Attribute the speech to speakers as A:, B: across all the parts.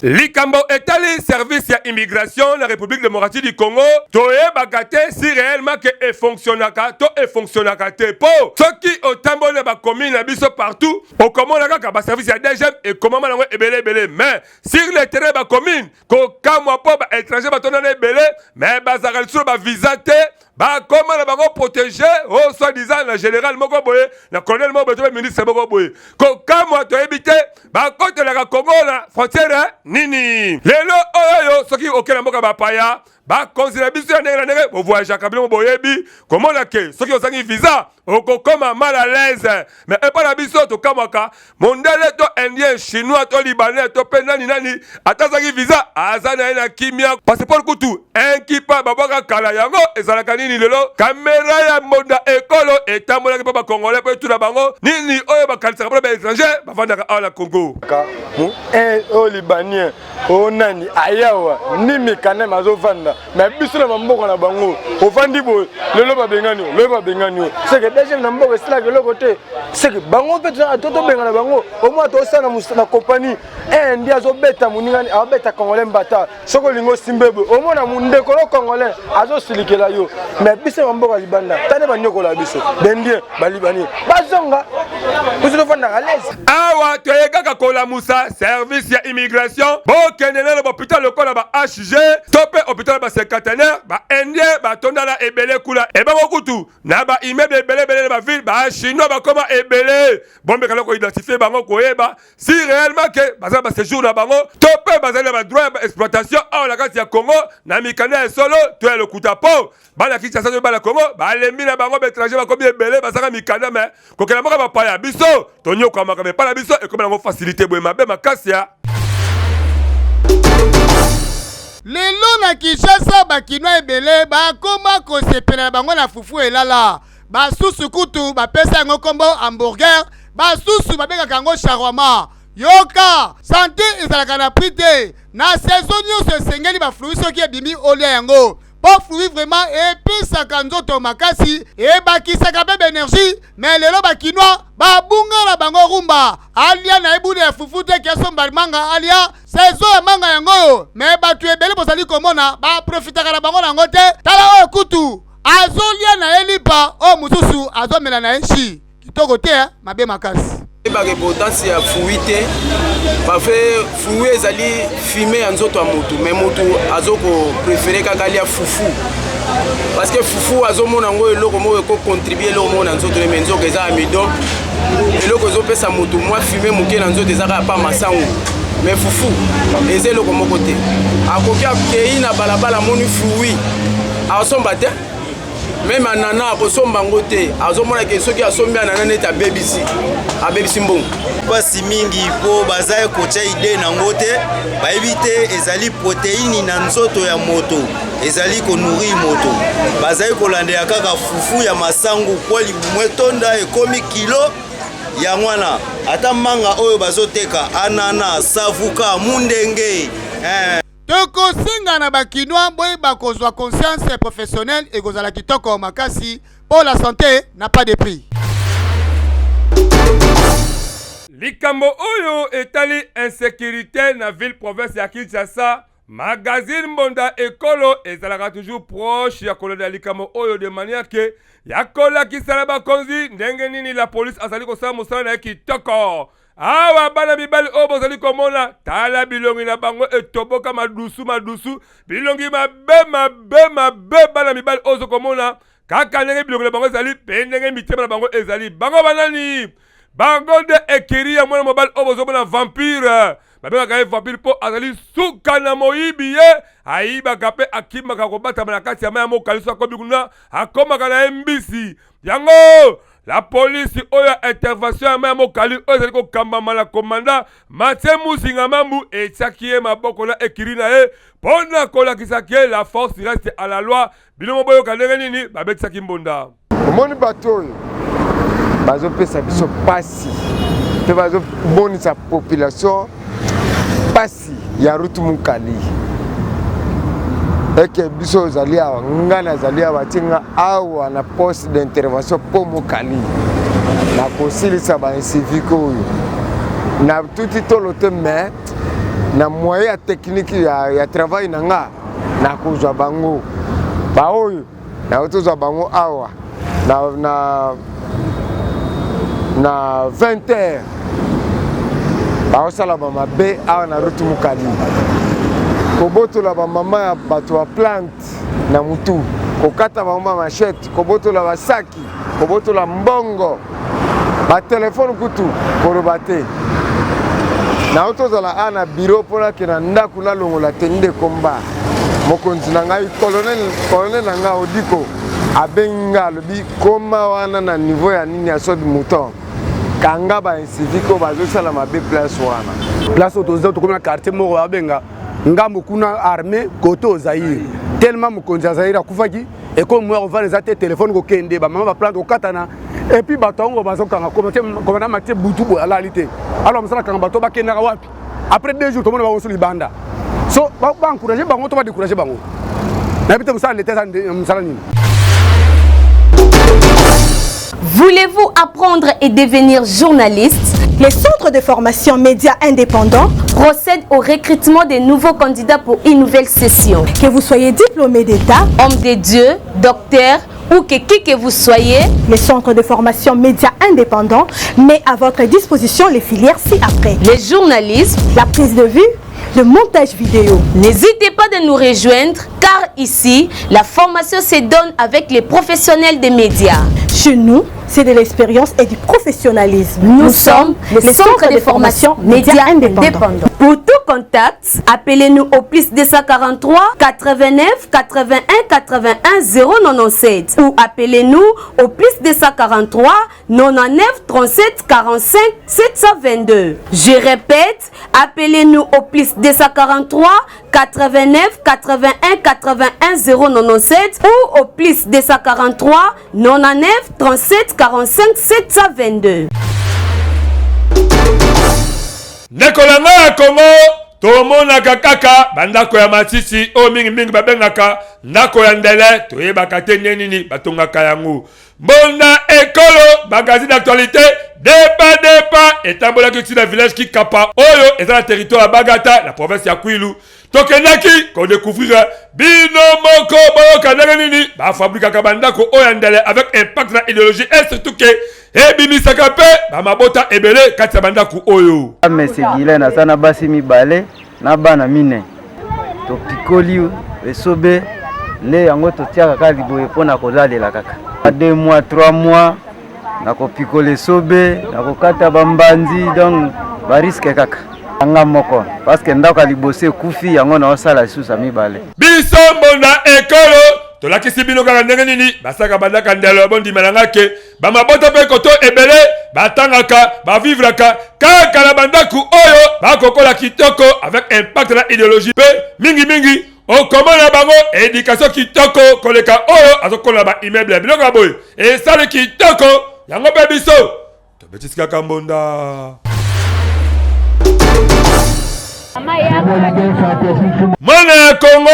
A: Likambo etali service ya immigration na Republique democratique du Congo, toyebaka te si reellement que e fonctionnaka to e fonctionnaka te, po soki otamboli na ba commune na biso partout okomona kaka ba service ya DGM ekomama nango ebele ebele, mais sur le terrain ba commune kokamwa po ba étranger batondana ebele, mais bazalaka lisusu na ba visa te, bakoma na bango protege o oh, soit disant na général moko boye na colonel moko boye to ministre moko boye. Kokamwa, toyebi te bakotelaka Kongo na frontière nini. Lelo oyo soki okela mboka bapaya, bakonzi na biso ya ndenge na ndenge bovoyageaka bino boyebi komona ke soki ozangi visa okokoma mal à l'aise. Mais epai na biso tokamwaka, mondele to indien, chinois to libanais to mpe nani nani, ata azangi visa aza na ye na kimia. Passeport kutu inkipa babwaka kala, yango ezalaka nini? Lelo kamera ya mbonda ekolo etambolaki mpo bakongolais mpo etuna bango nini oyo bakanisaka mpona baétranger bafandaka awa na Congo.
B: Oyo libanien oyo nani ayawa ni mikaneme azovanda me biso na bamboka na bango ovandi boye, lelo babengani yo, lelo babengani yo, seke dgm na mboka esilaka eloko te. Seke bango mpe to tobengana bango omoi tosala na kompani ndi azobeta moningani, azobeta congolais mbata. Soki olingi osimbe boye, omona mondeko no congolais azosilikela yo. Me biso na mboka libanda tane banyokola biso, bendien balibani bazonga, biso tofandaka lese.
A: Awa toye kaka kolamusa service ya immigration. Bokende nano bahôpital lokola ba HG to mpe hôpital ba cinquantenaire, ba indien batondana ebele kuna, ebango kutu na ba immeuble ebele ebele na baville, ba chinois bakoma ebele. Bombekala koidentifie bango, koyeba si réellement ke baza na baséjour na bango to mpe bazali na badroit ya exploitation awa na kati ya Congo, na mikanda ya solo to ya lokuta, mpo bana Kinshasa to bana Congo balembi na bango baétranger bakomi ebele, bazanga mikanda. Me kokela mboka bapaya, biso tonyokwamaka, me epai na biso ekomi nango facilité boye, mabe makasi ya
C: Lelo na Kinshasa, bakinois ebele bakoma kosepela na bango na fufu elala. Basusu kutu bapesa yango nkombo hamburger, basusu babengaka yango shawarma. Yoka, santé ezalaka na prix te. Na saison nyonso esengeli bafruit soki ebimi olia yango, mpo fruit vraiment epesaka nzoto makasi, ebakisaka mpe baénergie. Me lelo bakinois babunga na bango rumba, alia na ebuna ya fufu te, kesomba manga alia. Saison ya manga yango oyo, me bato ebele bozali komona baprofitaka na bango nango te. Tala oyo kutu azolia na ye lipa, oyo mosusu azomela na ye nshi. Kitoko te, mabe makasi.
D: Oyebaka importance ya fruit te, parce fruit ezali fume ya nzoto ya motu, mais motu azokoprefere kaka alia fufu, parce que fufu azomona yango eloko moko ekocontribue eloko moko na nzoto ne. Me nzoka eza amidon, eloko ezopesa motu mwa fume moke na nzoto eza kaka pa masango, mais fufu eza eloko moko te. Akoki akei na balabala, amoni fruit, asomba te, meme anana akosomba yango te. Azomona ke soki asombi anana neti abebisi abebisi mbongo.
E: Mpasi mingi mpo baza kotya ide nango te, bayebi te ezali proteini na nzoto ya moto, ezali konourrir moto. Bazali kolandela kaka fufu ya masangu po libumu etonda, ekomi kilo. Yango wana ata manga oyo bazoteka, anana, savuka, mundenge, eh.
C: Tokosenga na bakinois boyeba kozwa conscience professionnelle, ekozala kitoko makasi mpo la santé n'a pas de prix.
A: Likambo oyo etali insécurité na ville province ya Kinshasa, magazine Mbonda Ekolo ezalaka toujours proche ya kolanda likambo oyo de manière ke ya kolakisa na bakonzi ndenge nini la police azali kosala mosala na ye kitoko. Awa bana mibali oyo bozali komona, tala bilongi na bango etoboka madusu madusu, bilongi mabe mabe mabe. Bana mibali oyo ozokomona kaka ndenge bilongi na bango ezali mpe ndenge mitema na bango ezali. Bango banani? Bango nde ekiri ya mwana mobali oyo bozomona, Vampire. Babengaka ye Vampire mpo azali suka na moyibi. Ye ayibaka mpe akimaka kobatama na kati ya mai ya mokali. So akomi kuna, akomaka na ye mbisi. Yango la polisi oyo ya intervention ya mai ya mokali oyo ezali kokambama na komanda Mathieu Muzinga Mambu etiaki ye maboko na ekiri na ye mpo na kolakisa ke la force reste à la loi. Bino mo boyoka ndenge nini babetisaki mbonda.
B: Omoni bato oyo bazopesa biso pasi mpe bazomonisa population pasi ya route Mokali, eke biso ozali awa, nga nazali awa, tie nga awa na poste d'intervention mpo Mokali nakosilisa baincivique oyo na tuti tolo te. Mais Na moyen ya technique ya travail na nga, nakozwa bango baoyo nakoki tozwa bango awa na 20 heures. Baosala bamabe awa na route Mokali, kobotola bamama ya bato ba plante na mutu, kokata bango ba machette, kobotola basaki, kobotola mbongo, batelefone kutu koloba te. Nao tozala a na bureau mpo nakende na ndako, nalongola te. Ndeko mba mokonzi na ngai, colonel na ngai Odiko, abengi nga, alobi koma wana na niveau ya nini ya saut mouton, kanga ba incivique oyo bazosala mabe place wana.
F: Place oyo toza, tokomi na quartier moko babenga ngambo kuna armée kote o Zaire. Tellement mokonzi ya Zaire akufaki, ekomi moya kovanda eza te, telefone kokende, bamama baplante kokatana. Et puis bato yango bazokanga commandant Matie butu boye alali te. Alors mosala kanga bato bakendaka wapi? Après 2 jours tomona bango so libanda. So baencourage bango to badécourage bango, nayebi te. Mosala leta eza mosala nini?
G: Voulez-vous apprendre et devenir journaliste?
H: Les centres de formation médias indépendants
G: procèdent au recrutement des nouveaux candidats pour une nouvelle session.
H: Que vous soyez diplômé d'État,
G: homme de Dieu, docteur ou que qui que vous soyez,
H: les centres de formation médias indépendants met à votre disposition les filières ci-après.
G: Le journalisme,
H: la prise de vue, le montage vidéo.
G: N'hésitez pas de nous rejoindre car ici, la formation se donne avec les professionnels des médias.
H: Chez nous, c'est de l'expérience et du professionnalisme.
G: Nous sommes le centre de formation médias indépendants. Pour tout contact, appelez-nous au plus 243 89 81 81 097 ou appelez-nous au plus 243 99 37 45 722. Je répète, appelez-nous au plus 243 89 81 81 097 ou au plus 243 99 37 45 722.
A: Ndeko na ngai ya Kongo, tomonaka kaka bandako ya matiti oyo mingimingi babengaka ndako ya ndele. Toyebaka te nde nini batongaka yango. Mbonda Ekolo, magazine d'actualité, depa depa etambolaki ntina village Kikapa oyo eza na territoire ya Bagata na province ya Kwilu. Tokendaki kodécouvrir, bino moko boyoka ndenge nini bafabrikaka bandako oyo ya ndele avec impact na idéologie et surtout ke ebimisaka mpe bamabota ebele kati ya bandako oyo.
I: Mese Gilen aza na basi mibale na bana mine. Topikoli esobe nde yango totiaka kaka liboye mpona kolalela kaka 2 mois, 3 mois na kopikola esobe, na kokata bambanzi, donc barisque kaka nga moko parce que ndako ya liboso ekufi, yango naosala lisusu ya mibale.
A: Biso Mbonda Ekolo tolakisi bino kaka ndenge nini basalaka bandaka ndelo. Bondima na nga ke bamabota mpe koto ebele batangaka, bavivraka kaka na bandako oyo, bakokola kitoko avec impact na idéologie mpe mingimingi okomona bango éducation kitoko koleka oyo azokola ba immeuble. Biloko ya boye esali kitoko yango mpe biso tobetisi kaka mbonda. Mwana ya Kongo,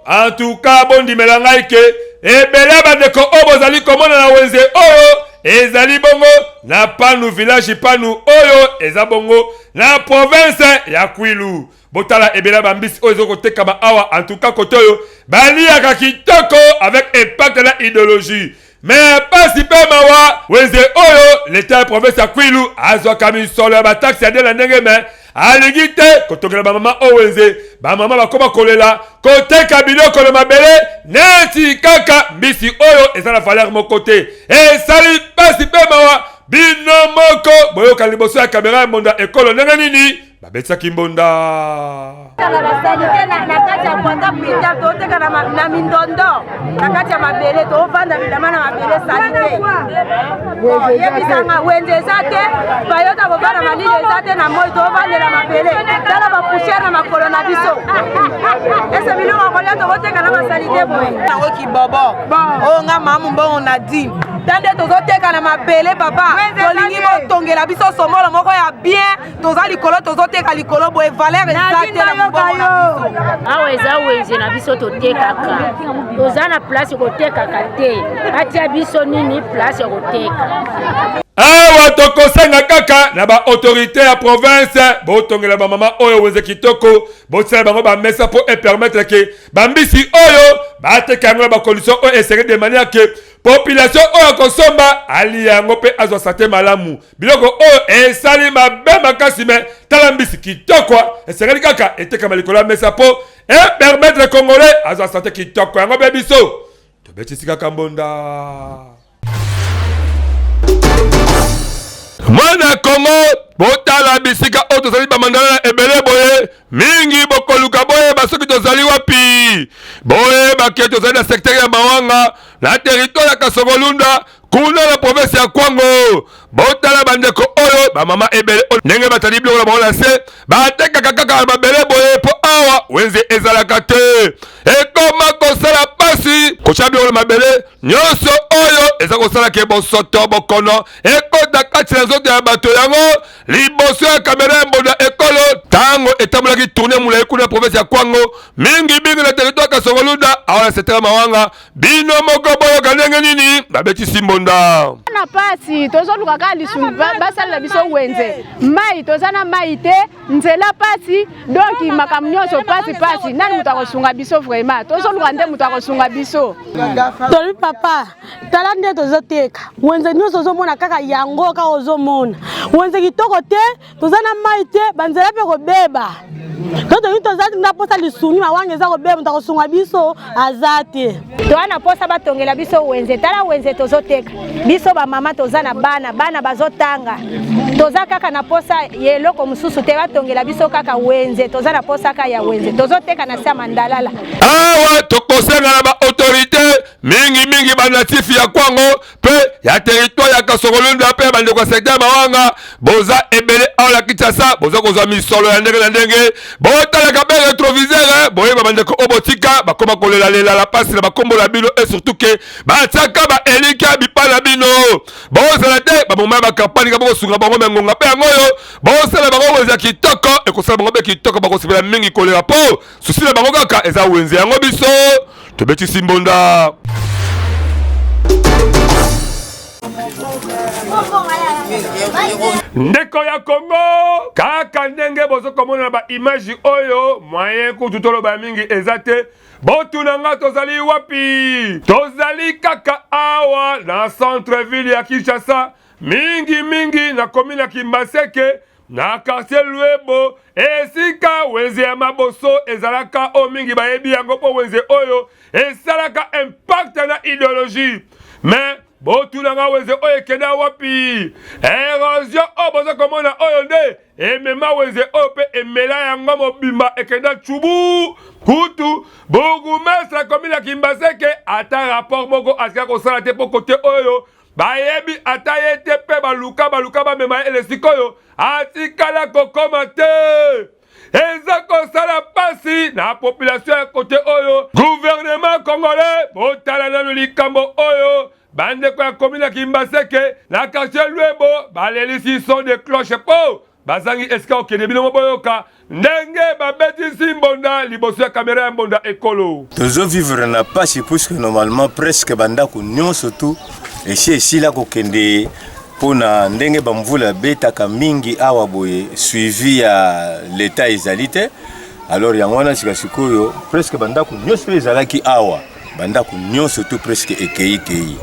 A: antuka bondimela ngai ke ebele ya bandeko oyo bozali komona na wenze oyo ezali bongo na Panu, village Panu oyo eza bongo na province ya Kwilu. Botala ebele ya bambisi oyo ezokotekama awa. Antuka kote oyo baliaka kitoko avec impact na idéologie. Mais pasi mpe mawa, wenze oyo leta ya province ya Kwilu azwaka misolo ya bataxe ya nde na ndenge, mais alingi te kotongela bamama oyo wenze. Bamama bakoma kolela, koteka biloko na mabele neti kaka mbisi oyo eza na valeur moko te. Esali pasi mpe mawa. Bino moko boyoka liboso ya kamera ya Mbonda Ekolo ndenge nini babetisaki mbonda.
J: Basalite na kati ya Kwata Pita, toteka na mindondo na kati ya mabele, tovanda bilamba na mabele, salite. Yebisanga, wenze eza te, bayota kovanda, malili eza te, na moi tovandela mabele. Tala bapoussière na makolo na biso. Ese biloko kolia tokoteka na basalite boye?
K: Yango kibobo oyo nga mamu mbongo na dime.
J: Ta nde tozoteka na mabele papa, tolingi botongela biso somolo moko ya bien, toza likolo tozoteka likolo boye valeur eza te na mobongo na biso.
K: Awa eza wenze na biso totekaka, toza na place kotekaka te, batia biso nini place ya koteka.
A: Awa tokosenga kaka na ba autorite ya province botongela bamama oyo wenze kitoko, botiela bango bamesa mpo epermettre ke bambisi oyo bateka yango na bacondition oyo esengeli de manière ke population oyo akosomba alia yango mpe azwa sante malamu. Biloko oyo esali mabe makasi, me tala mbisi kitoko esengeli kaka etekama likolo ya mesa mpo epermettre congolais azwa sante kitoko. Yango mpe biso tobetisi kaka mbonda. Mwana Kongo, botala bisika oyo tozali bamandala na ebele boye mingi, bokoluka boyeba soki tozali wapi. Boyeba ke tozali na secteur ya Mawanga na territoire ya Kasongolunda kuna na province ya Kwango. Botala bandeko oyo bamama ebele oyo ndenge batali biloko na bango na se, batekaka kaka na mabele boye, mpo awa wenze ezalaka te. Ekoma kosala pasi kotya biloko na mabele nyonso oyo eza kosala ke bosoto bokono ekota kati na nzoto ya bato. Yango liboso ya kamera ya mbonda ekolo ntango etambolaki tourne molai kuna na province ya Kwango, mingi mingi na territoire Kasongolunda, awa na secteur Mawanga. Bino moko boyoka ndenge nini babetisi mbonda
L: na pasi. Tozoluka kaka lisungi, basalela biso wenze, mai toza na mai te, nzela pasi, donc makambo nyonso pasi pasi. Nani moto akosunga biso? Vraiment tozoluka nde moto akosunga biso.
M: Tolobi papa, tala nde tozoteka wenze nyonso, ozomona kaka yango kaka, ozomona wenze kitoko te, toza na mai te, banzela mpe kobeba. Totoki toza na posa lisungi, mawanga eza kobeba, moto akosunga biso aza te.
N: Toza na posa batongela biso wenze. Tala wenze tozoteka, biso bamama toza na bana, bana bazotanga, toza kaka na posa ya eloko mosusu te, batongela biso kaka wenze. Toza na posa kaka ya wenze, tozoteka na se ya mandalala.
A: Awa tokosenga na baautorité mingimingi banatif ya Kwango mpe ya territoire ya Kasongolunda mpe ya bandeko ya secteur Mawanga, boza ebele awa na Kinshasa, boza kozwa misolo ya ndenge na ndenge, botalaka mpe retroviseur, boyeba bandeko oyo botika bakoma kolelalela la pasi na bakombo na bino, et surtout ke batiaka baelikya bipai na bino. Bozala te bamoma ya bakampani ka bokosunga bango, me ngonga mpe yango oyo bosala bango wenze ya kitoko, ekosala bango mpe kitoko, bakosepela mingi kolela, mpo susi na bango kaka eza wenze yango. Biso tobetisi mbonda. Ndeko ya Kongo, kaka ndenge bozo komona na ba image oyo, moyen kutu toloba mingi eza te. Botuna nga tozali wapi? Tozali kaka awa na centre ville ya Kinshasa, mingi mingi na commune ya Kimbaseke, na quartier Luebo, esika wenze ya maboso ezalaka, oyo mingi bayebi yango mpo wenze oyo esalaka impact na ideologie. Mais botuna nga wenze oyo ekenda wapi? Erosion oyo boza komona oyo nde emema wenze oyo mpe emela yango mobimba, ekenda tchubu. Kutu bourgmestre akomi na Kimbaseke, ata rapport moko asika kosala te, mpo kote oyo bayebi ata ye te, mpe baluka baluka bamema ye ele sikoyo atikala kokoma te. Eza kosala pasi na population ya kote oyo. Gouvernement congolais, botala nanu likambo oyo. Bandeko ya commune ya Kimbaseke na quartier Luebo balelisi son de cloche mpo bazangi esika kokende. Bino boyoka ndenge babetisi mbonda liboso ya kamera ya mbonda ekolo.
E: Tozo vivre na pasi puisque normalement presque bandako nyonso tu esi esila kokende mpona ndenge bamvula ebetaka mingi awa boye, suivi ya leta ezali te. Alors yango wana sika sikoyo presque bandako nyonso oyo ezalaki awa, bandako nyonso tu presque ekeikei.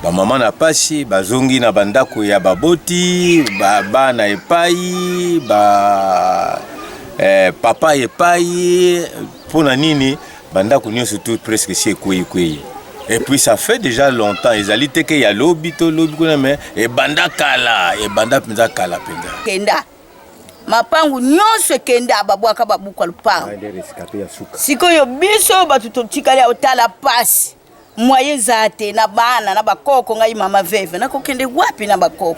E: Bamama na pasi bazongi na bandako ya baboti, ba bana epai ba papa epai. Mpona nini? Bandako nyonso tu presque si ekweikwei. Et puis ça fait déjà longtemps, ezali te ke ya lobi to lobi kuna, mais ebanda kala, ebanda mpenza kala mpenza.
O: Kenda mapangu nyonso ekenda, babwaka babuka lupangu. Sikoyo biso bato totikali otala pasi, moye eza te na bana na bakoko. Ngai mama veve, nakokende wapi na bakoko?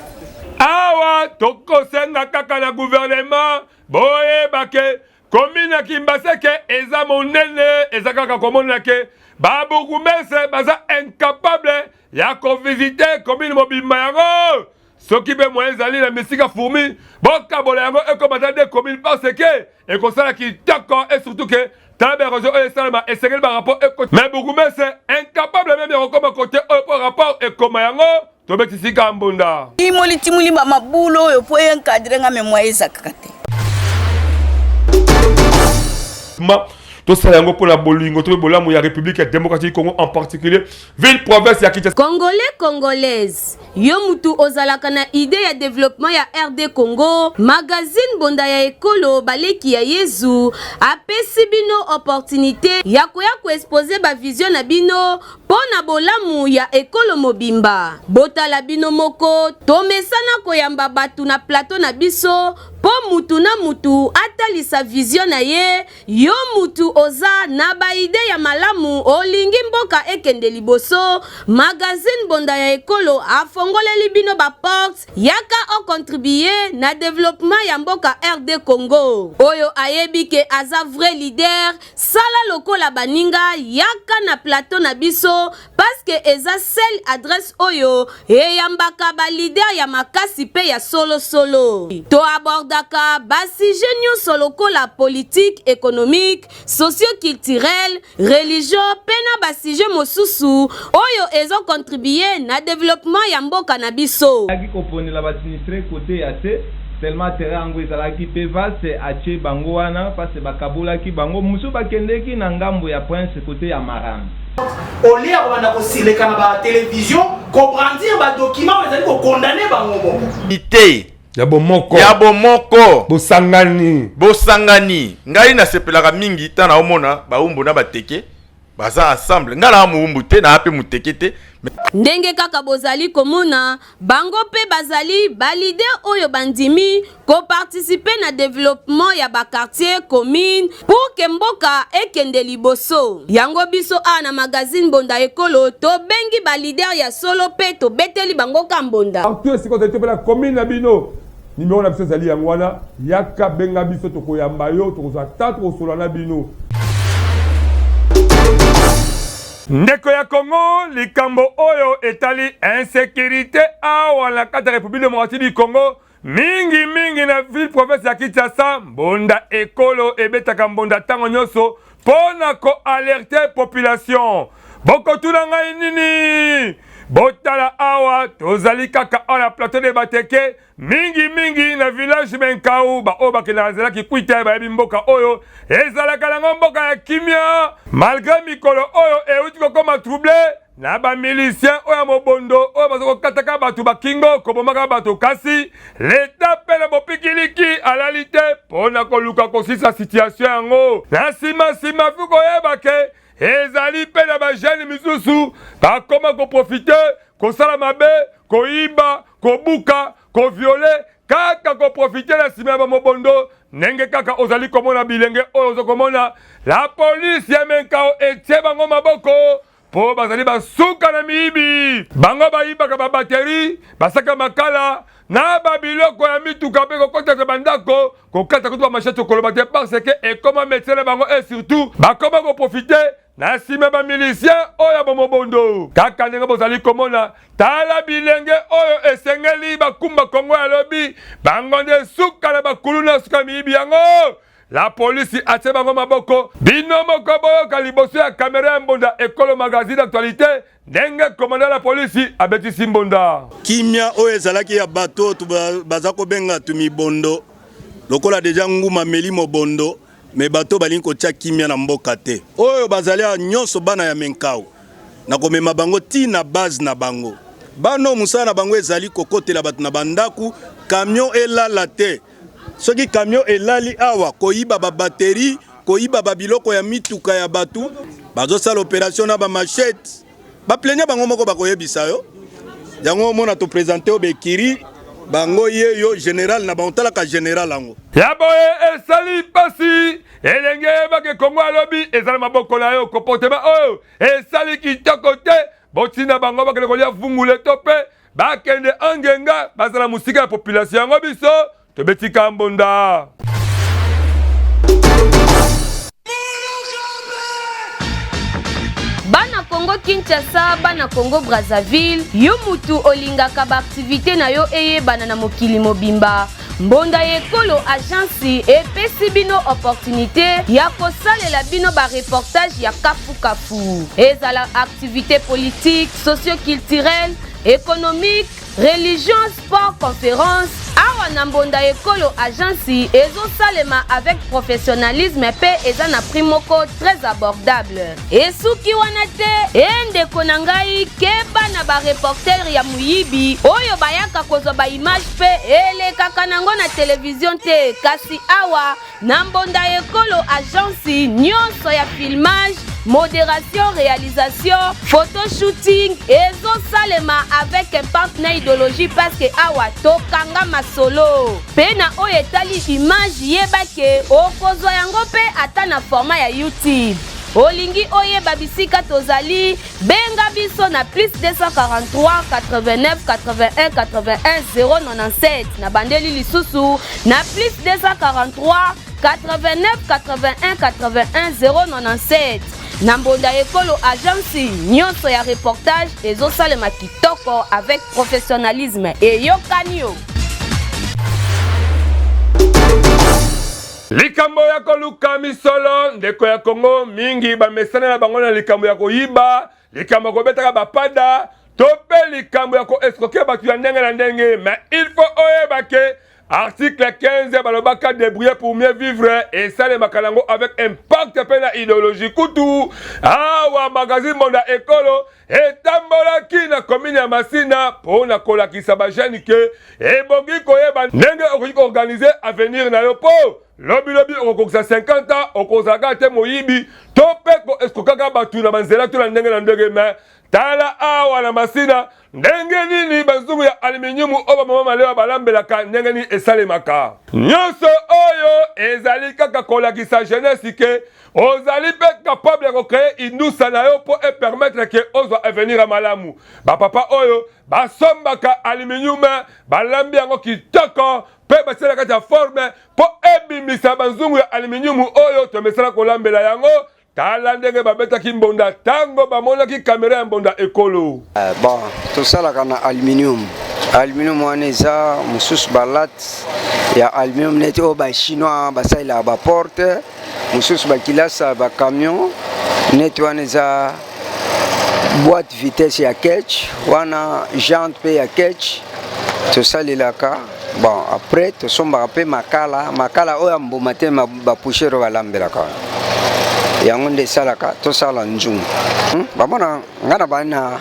A: Awa tokosenga kaka na gouvernement, boyeba ke Commune ya Kimbaseke eza monene, eza kaka komonana ke ba bourgmestre baza incapable ya kovisite commune mobimba yango. Soki mpe moyen ezali na misika fourmi, bokabola yango ekoma ata de commune parce que ekosala kitoko et surtout que tala ba erosion oyo esalema esengeli ba rapport ekota mais bourgmestre incapable meme ya kokoma kote oyo mpo rapport ekoma yango. Tobeti sika mbunda.
O: Timoli timoli ba mabulu oyo po encadre nga mais moyen ezakaka te.
A: Ma tosala yango mpo na bolingo to mpe bolamu ya République ya démocratique du Congo en particulier ville province ya Kinshasa.
G: Congolais Congolaise, yo mutu ozalaka na idee ya developpement ya RD Congo, magazine Mbonda ya Ekolo Baleki ya Yezu apesi bino opportunite ya koya ko exposer ba vision na bino Mpo na bolamu ya ekolo mobimba. Botala bino moko, tomesana koyamba batu na plateau na biso mpo mutu na mutu atalisa vision na ye, yo mutu oza na ba idees ya malamu olingi mboka ekende liboso, magazine Mbonda ya Ekolo afongoleli bino ba portes, yaka o contribuer na developpement ya mboka RD Congo. Oyo ayebi ke aza vrai leader, Sala lokola baninga yaka na plateau na biso pasque eza seule adresse oyo eyambaka ba leader ya makasi pe ya solo solo. To abordaka ba sujet nionso lokola politique, economique, socio culturel, religion pe na ba sujet mosusu oyo ezo contribuer na developpement ya mboka na biso.
P: Ayaki koponela ba sinistres cote ya se, tellement terrain yango ezalaki pe vaste, atie bango wana parce bakabolaki bango, mosusu bakendeki na ngambo ya Prince cote ya Marana.
Q: Au lieu ya kobanda kosileka na ba television ko brandir ba documents oyo ezali ko condamner bango moko.
R: Unite.
A: Ya bomoko.
R: Ya bomoko.
A: Bosangani.
R: Bosangani. Ngai nasepelaka mingi tango naomona bawumbu na bateke. Baza ensemble. Nga na muumbu te, na pe muteke te.
G: Ndenge kaka bozali komona, bango pe bazali ba leaders oyo bandimi ko participer na developpement ya ba quartiers, communes pour que mboka ekende liboso. Yango biso awa na magazine Mbonda Ekolo tobengi ba leaders ya solo pe tobeteli bango ka mbonda.
A: Partout esika ozali to pe na commune na bino, Numero na biso ezali yango wana, yaka benga biso tokoyamba yo, tokozwa temps tokosolola na bino. Ndeko ya Congo, likambo oyo etali insecurite awa na kati ya Republique Democratique du Congo, mingi mingi na ville province ya Kinshasa, mbonda ekolo ebetaka mbonda ntango nyonso mpo na ko alerter population. Bokotuna ngai nini? Botala awa, tozali kaka awa na plateau de Bateke, mingi mingi na village Menkau. Baoyo bakendaka nzela Kikwita bayebi mboka oyo ezalaka nango mboka ya kimia, malgre mikolo oyo euti kokoma trouble na ba milicien oyo ya mobondo oyo baza kokataka bato bakingo, kobomaka bato, kasi leta mpe na bopikiliki alali te mpo na koluka kosisa situation yango. Na nsima nsima fi koyeba ke ezali mpe na ba jeune misusu bakoma koprofite kosala mabe, koyiba, kobuka, koviole, kaka koprofite na nsima ya bamobondo. Ndenge kaka ozali komona bilenge oyo ozo komona, la police ya Menkao etie bango maboko po bazali basuka na miyibi. Bango bayibaka ba batterie, basaka makala na ba biloko ya mituka pe kokotaka ba ndako, kokata kutu ba machette koloba te parce que ekoma métier na bango et surtout bakoma koprofite na nsima ba milicien oyo ya bomobondo. Kaka ndenge bozali komona, tala bilenge oyo esengeli bakumba Kongo ya lobi, bango nde suka na bakuluna, suka miyibi yango. La police atie bango maboko. Bino moko boyoka liboso ya kamera ya Mbonda Ekolo Magazine d'actualité ndenge commandant la police abetisi mbonda.
S: Kimia oyo ezalaki ya bato oyo baza kobenga tumibondo lokola deja nguma ameli mobondo me bato balingi kotia kimia na mboka te. Oyo bazali awa nyonso bana ya Menkao na komema bango ti na base na bango. Bana oyo mosala na bango ezali kokotela bato na bandako, camion elala te. Soki camion elali awa koyiba ba batterie, koyiba ba biloko ya mituka ya batu, bazosala operation na ba machette. Ba plaignant bango moko bakoyebisa yo. Yango omona to presenter yo bekiri bango ye yo general na bango talaka general yango.
A: Ya boye esali pasi elenge yebake Congo alobi eza na maboko na yo comportement oyo esali kitoko te botinda bango bakende kolia vungule to pe Bakende Angenga bazala mosika ya population yango biso tobetika mbonda.
G: Bana Congo Kinshasa, bana Congo Brazzaville, yo mutu olingaka ba activité na yo eyebana na mokili mobimba. Mbonda ya ekolo agence epesi bino opportunité ya kosalela bino ba reportage ya kafu kafu. Ezala activité politique, socio-culturelle, économique, Religion, sport, conference, awa na mbonda ekolo agence ezosalema avec professionnalisme pe eza na prix moko très abordable. Esuki wana te, e ndeko na ngai keba na ba reporter ya moyibi oyo bayaka kozwa ba image pe elekaka nango na television te, kasi awa Na mbonda ekolo agence nyonso ya filmage, moderation, realisation, photo shooting ezosalema avec impact na idéologie parce que awa tokanga masolo. Pe na oyo etali image yeba ke okozwa yango pe ata na format ya YouTube. Olingi oyeba bisika tozali, benga biso na plus 243 89 81 81 097. Na bandeli lisusu na plus 243 89 81 81 097. Na mbonda ekolo agence nyonso ya reportage ezosalema kitoko avec professionnalisme. Eyokani yo.
A: Likambo ya koluka misolo, ndeko ya Congo mingi bamesana na bango na likambo ya koyiba, likambo ya kobetaka bapada to mpe likambo ya koescroquer bato ya ndenge na ndenge. Mais il faut oyeba ke article 15 balobaka débrouiller pour mieux vivre esalemaka nango avec impact mpe na idéologie. Kutu awa magazine Mbonda Ekolo etambolaki na commune ya Masina mpo na kolakisa ba jeunes ke ebongi koyeba ndenge okoki koorganize avenir na yo mpo lobilobi okokokisa 50 ans okozala kaka te moyibi to mpe koeskrokaka bato na banzela to na ndenge na ndenge. Me tala awa na Masina ndenge nini bazungu ya aluminium oyo bamama malewa balambelaka ndenge nini esalemaka. Nyonso oyo ezali kaka kolakisa jeunesse ke ozali mpe capable ya kocree indusa na yo mpo epermettre ke ozwa avenir ya malamu. Bapapa oyo basombaka aluminium balambi yango kitoko mpe batiela kati ya forme mpo ebimisa banzungu ya aluminium oyo tomesana kolambela yango. Tala ndenge babetaki mbonda ntango bamonaki kamera ya mbonda ekolo.
T: Eh, bon, tosalaka na aluminium. Aluminium wana eza mosusu balate ya aluminium neti oyo bachinois basalelaka baporte, mosusu bakilasa bacamion neti wana eza boîte vitesse ya ketch, wana jante mpe ya ketch tosalelaka. Bon, après tosombaka mpe makala, makala oyo ya mbuma te, bapoussière oyo balambelaka wana, yango nde esalaka tosala nzungu. Bamona ngai na bani na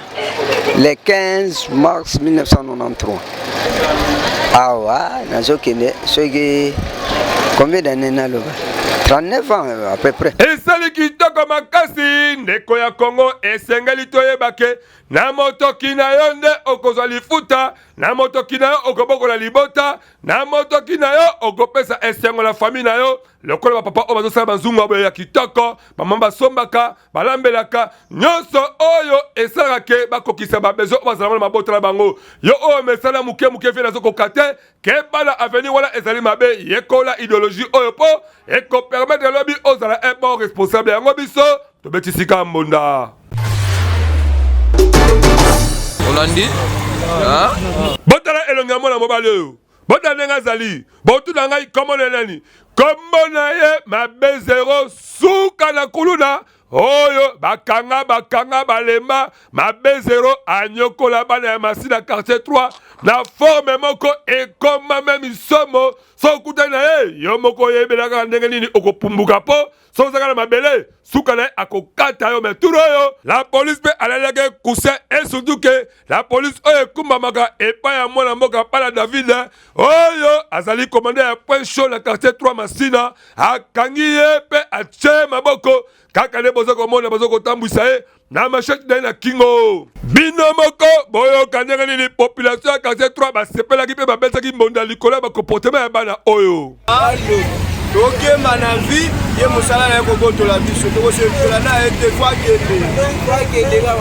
T: le 15 mars 1993 awa nazokende soki combien d'année naloba 39 ans à peu près.
A: Esali kitoko makasi ndeko ya Congo, esengeli toyeba ke na motoki na yo nde okozwa lifuta, na motoki na yo okobokola libota, na motoki na yo okopesa esengo na famille na yo, lokola bapapa oyo bazosala banzungu ya boye ya kitoko, bamama basombaka, balambelaka, nyonso oyo esalaka ke bakokisa ba besoin oyo bazala na mabota na bango. Yo oyo mesana moke moke vie nazokoka te, keba na avenir wana ezali mabe. Yekola ideologie oyo mpo ekopermettre lobi ozala un bon responsable. Yango biso tobeti sika mbonda.
U: Olandi?
A: Botala elongi ya mwana mobali oyo, botala ndenge azali. Botuna ngai kombo na nani? Kombo na ye Mabe Zero, suka na kuluna oyo bakanga bakanga balemba. Mabe Zero anyokola bana ya Masina quartier 3 na forme moko ekoma meme somo. Soki okutani na ye yo moko oyebela kaka ndenge nini okopumbuka, mpo soki ozaka na mabele suka na ye akokata yo. Me tour oyo la police mpe alalelaki coussin, et surtout ke la police oyo ekumbamaka epai ya mwana mboka Pala David oyo azali commandant ya point chaud na quartier 3 Masina, akangi ye mpe atie maboko kaka nde boza komona baza kotambwisa ye na machete na ye na kingo. Bino moko boyoka ndenge nini population ya quartier 3 basepelaki mpe babetaki mbonda likolo ya bakomportement ya bana oyo.
D: Tokemba na vie ye mosala na ye kobotola biso, tokosepela na ye te, fo akende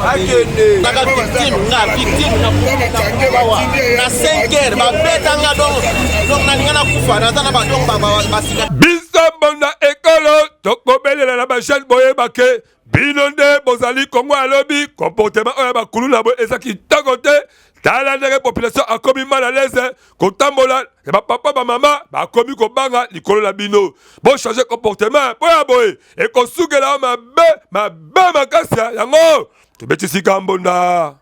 D: akende.
V: Naka victime nga victime na awa na 5 heures babeta nga donc donc nalinga nakufa naza na badonk basika
A: biso mbonda ekolo. Tokobelela na bajeune, boyeba ke bino nde bozali Kongo ya lobi. Comportement oyo ya bakuluna boye eza kitoko te. Tala ndenge population akomi mal à l'aise kotambola ya bapapa, bamama bakomi kobanga likolo na bino. Bochange comportement mpo ya boye ekosukela yo mabe mabe makasi. Yango tobeti sika mbonda.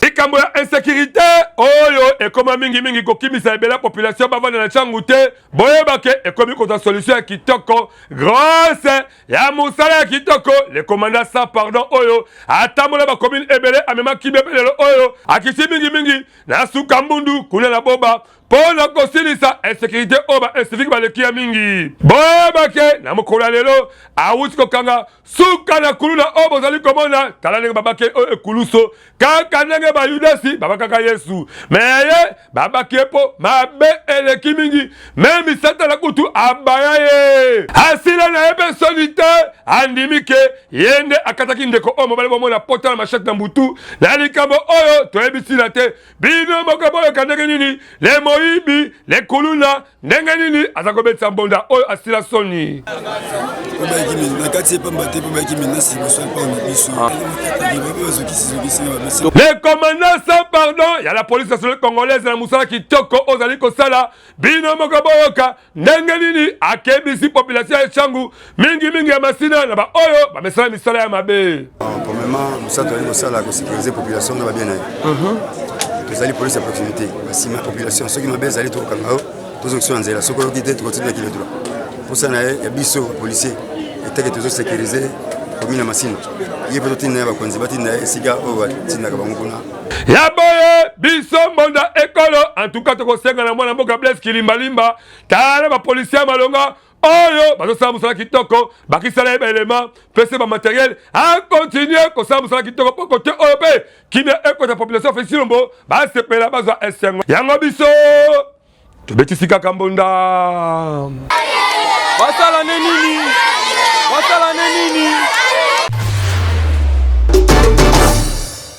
A: Likambo ya insécurité oyo ekoma mingimingi kokimisa ebele ya population bavanda na ntango te, boyeba ke ekomi kozwa solution ya kitoko grâce ya mosala ya kitoko le commandant sans pardon oyo atambola bacommune ebele, amemaki bebe. Lelo oyo akiti mingimingi na suka mbundu kuna na Boba mpo na kosilisa insécurité oyo baincivique baleki ya mingi. Boyeba ke na mokolo ya lelo awuti kokanga suka na kuluna oyo bozali komona. Tala ndenge babaki oyo ekuluso, kaka ndenge bayudasi babakaka Yesu. Me ye babaki ye mpo mabe eleki mingi, meme Satana kutu abaya ye. Asila na ye mpe soni te, andimi ke ye nde akataki ndeko oyo mobali. Bomona pota na machete na mbutu na likambo oyo toyebi ntina te. Bino moko boyoka ndenge nini le moyibi, le kuluna, ndenge nini aza kobetisa mbonda oyo asila soni.
C: Na kati epamba te mpo bayaki menace liboso ya mpango na biso, bazokisizokisi.
A: Le commandant sans pardon ya la police nationale congolaise na mosala kitoko ozali kosala, bino moko boyoka ndenge nini akebisi population ya Tshangu, mingimingi ya Masina, na baoyo bamesala misala ya mabe.
C: Premièrement, mosala tozali kosala, kosécuriser population na babien na ye. Tozali police ya proximité, basima ya population. Soki mabe ezali, tokokanga yo, tozongisa na nzela. Soki oyoki te, tokotinda kilo droit. Mposa na ye ya biso bapolicier etake tozosécuriser commune ya Masina. Ye mpe totinda ye, bakonzi batinda ye esika oyo batindaka bango kuna.
A: Ya boye biso mbonda ekolo antuka tokosenga na mwana mboka Blaise Kilimbalimba. Tala bapolisier ya malonga oyo bazosala mosala kitoko, bakisala ye baelema, pese bamateriel, akontinue kosala mosala kitoko mpo kote oyo mpe kimia ekota, population Fesilombo basepela, bazwa esengo. Yango biso tobetisi kaka mbonda.
P: Basala ne nini? Basala ne nini?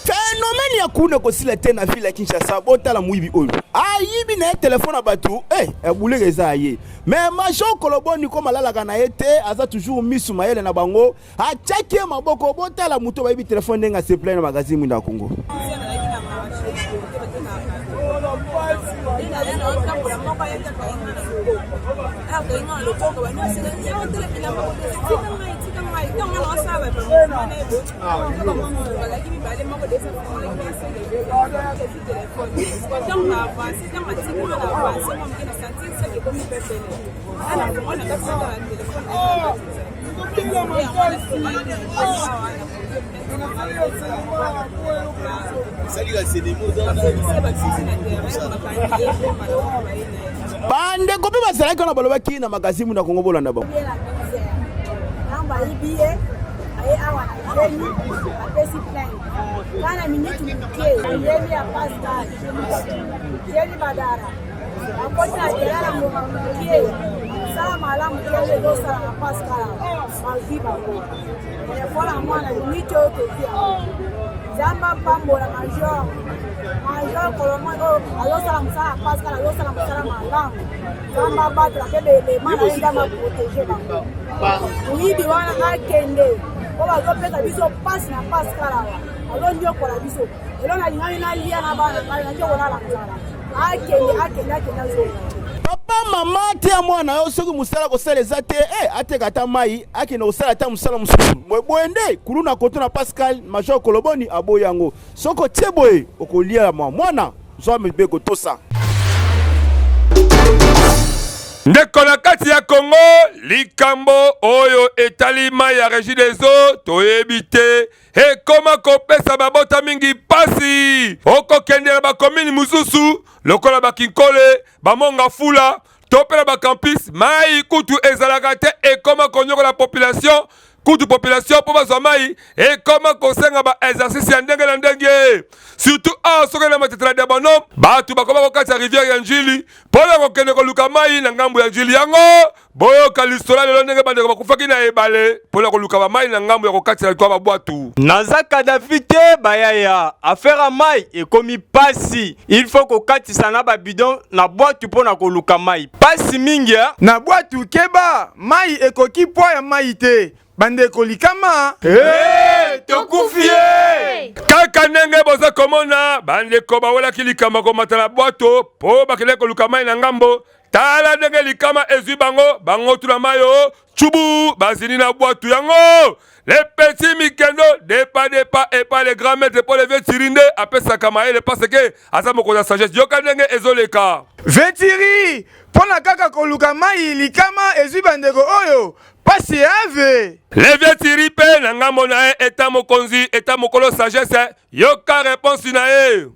Q: Phénomène ya kuna kosila te na ville ya Kinshasa. Botala moyibi oyo ayibi na ye telefone ya bato. Eh, ebuleke eza ye, mais major Koloboni koma alalaka na ye te, aza toujours misu mayele na bango, atiaki ye maboko. Botala moto bayibi telefone ndenge aseplai na magazine Mwinda ya Kongo. Bandeko mpe bazalaki wana, balobaki na magazine Mwinda Kongo. Bolanda bango.
U: Bayibi ye, aye awa na zemi, apesi plainte kana miniti moke. Yemi ya Pascal Jeni Badara akoti na tela na ngonga moke. Sala malamu te, ezosala na Pascal bazwi bango telefone ya mwana. Miniti oyo tozwi yango, Nzambe apambola major Kolomoi oyo azosala mosala ya Pascal, azosala mosala malamu. Nzambe abatela mpe belema na ye, Nzambe aprotege bango. Moyibi wana akende mpo bazopesa biso mpasi na Pascal awa, azonyokola biso. Elo nalingani nalia na bana ngai, nake kolala nzala. Akende, akende, akende, azonga.
Q: Papa, mama, te ya mwana yo, soki mosala kosala eza te, ateka ata mai, akende kosala ata mosala mosusu. Boye boye nde kuluna koto na Pascal. Major Koloboni aboyi yango. Soki otie boye, okolia mwa mwana zwa mibeko, tosa.
A: Ndeko, na kati ya Kongo, likambo oyo etali mai ya Régie des eaux, toyebi te, ekoma kopesa babota mingi mpasi. Okokende na bakomini mosusu lokola Bakinkole, Bamonga Fula to mpe na bacampus, mai kutu ezalaka te. Ekoma konyokola population kutu. Population mpo bazwa mai ekoma kosenga ba exercice ya ndenge na ndenge, surtout awa soki na Matetela dia Bonhomme, bato bakoma kokatisa rivière ya Njili mpo na kokende koluka mai na ngambo ya Njili. Yango Boyoka lisolo ya lelo ndenge bandeko bakufaki na ebale mpo na koluka bamai na ngambo ya kokatisa likolo ya babwatu.
B: Naza Kadhafi te bayaya, affaire ya mayi ekomi pasi, il faut kokatisa na ba bidon na bwatu mpo na koluka mayi, pasi mingi eh.
F: Na bwatu keba, mayi ekoki poids ya mayi te, bandeko likama.
A: Hey, tokufi ye! Kaka ndenge boza komona, bandeko bawelaki likambo ya komata na bwato mpo bakendaki koluka mai na ngambo. Tala ndenge likama ezwi bango, bango tuna mayo tchubu bazindi na bwatu yango. Le petit Mikendo depa depa epa le grand maître mpo le vieux Thierry nde apesaka mayele parce que aza mokonzi ya sagesse. Yoka ndenge ezoleka.
F: Vieux Thierry, mpo na kaka koluka mai likama ezwi bandeko oyo, pasi ave.
A: Le vieux Thierry mpe na ngambo na ye eta mokonzi eta mokolo sagesse, yoka reponse na ye.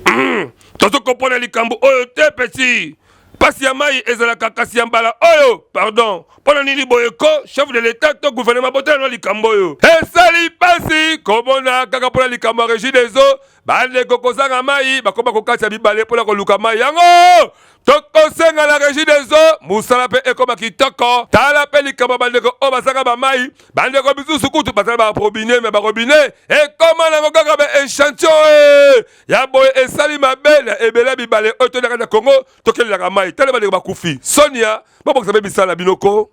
A: Tozo comprendre likambo oyo te petit. Pasi ya mayi ezalaka kasi ya mbala oyo pardon pona nini boye ko chef de l'etat to gouvernement botala no likambo oyo esali pasi komona kaka pona likambo ya regie des eaux bandeko kozanga mayi bakoma kokatisa bibale pona koluka mayi yango tokosenga na regie des eaux mosala mpe ekoma kitoko tala mpe likambo ya bandeko oyo bazanga bamai bandeko misusu kutu bazala barobine me barobine ekoma nango kaka ba echantillon eh. ya boye esali mabe na ebele ya bibale oyo toliaka na Congo tokelelaka mai tala bandeko bakufi sonia babongisa mpe misala na bino ko.